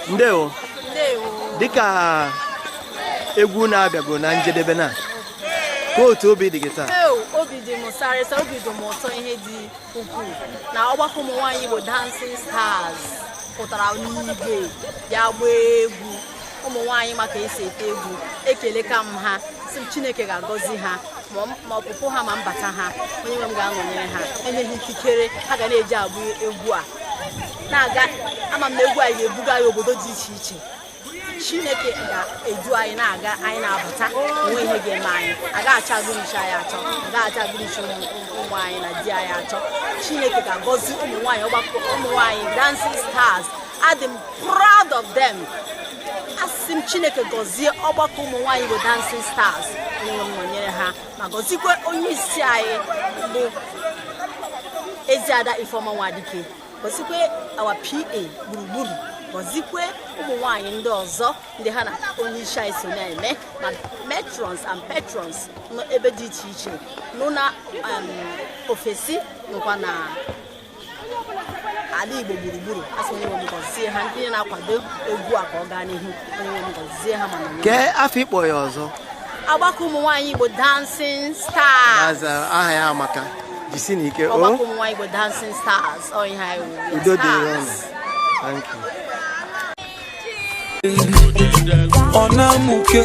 Ndewo. Dịka egwu na-abịago na njedebe na ka otu obi dị gị taa? Obi dị m sarịsa, obi dị m ụtọ ihe dị ukwuu na ọgbakọ ụmụ nwaanyị Igbo Dancing Stars pụtara n'igwe bịa gbaa egwu. Ụmụ nwaanyị maka esi ete egwu, ekele ka m ha, sị m Chineke ga-agọzi ha ma ọpụpụ ha ma mbata ha, onye nwe m ga-anọnyere ha, enye ha ikikere ha ga na-eji agba egwu a na-aga. Ama m na egwu anyị ga-ebuga anyị obodo dị iche iche. Chineke ga-edu anyị na-aga, anyị na-abata, onwe ihe ga-eme anyị, agaghị achọ agụrịchi anyị achọ, agaghị achọ agụrịchi ụmụ anyị na di anyị achọ. Chineke ga-agọzi ụmụ nwaanyị ọgbakọ ụmụ nwaanyị Dancing Stars. Adị m proud of them. Asị m Chineke gọzie ọgbakọ ụmụ nwaanyị Igbo Dancing Stars, onye nwe m nọnyere ha, ma gọzikwa onye isi anyị bụ Eziada Ifeọma Nwadike, gọzikwe our PA gburugburu, gọzikwe ụmụ nwaanyị ndị ọzọ ndị ha na onye isi anyị so na-eme, ma matrons and patrons nọ ebe dị iche iche, nọ na ofesi nọkwa na ala Igbo gburugburu. Asị onye nwe m gọzie ha, ndị na-akwado egwu a ka ọ gaa n'ihu, onye nwe m gọzie ha. Ma nọnyere. Kee afọ ịkpọ ya ọzọ? Ọgbakọ ụmụ nwaanyị Igbo Dancing Stars. Aha ya amaka, jisi n'ike o. Ọgbakọ ụmụ nwaanyị Igbo Dancing Stars, ọ ihe anyị wụ. Udo dịrị unu. Thank you. Ọ na-amụke.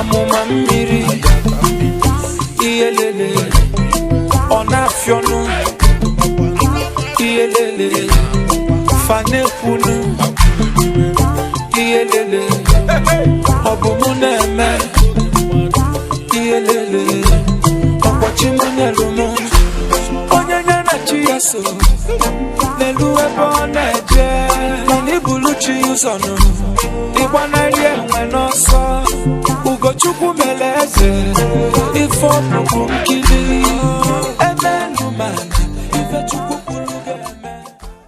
Amụma mmiri, ihe lele, ọ na-afịọnụ, ihe lele, fanekwunu, ihe lele, ọ bụ mụ na-eme, ihe lele, ọkpọchi mụ nyelu mụ, onye nye na chi ya so n'elu ebe ọ na-eje, mana ibulu chi ụzọ nụ, ịgbanarị enwe n'ọsọ. Ugochukwu mere eze, ife ọbụbụ nkiri, ebe enu mana.